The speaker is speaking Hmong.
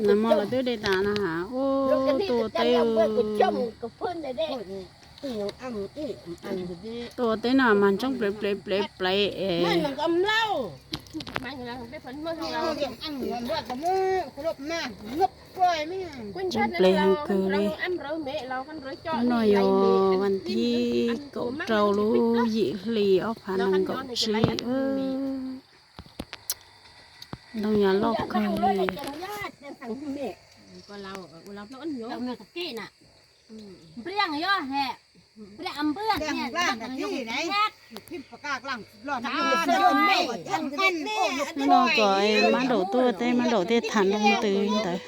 Nag hmo lawv twb de tas na ha. Ua tuaj teb. Tuaj teb no mas ntsoov plev plev plev plev es. Plev heev kawg li. Hnub no yog vas thib kaum rau lub yim hli ob phav nees nkaum tsib. Ntoo yam loj kawg li. Hnub no kom mab daum tuaj teb mab daum thiaj tham nroo twg ntawd.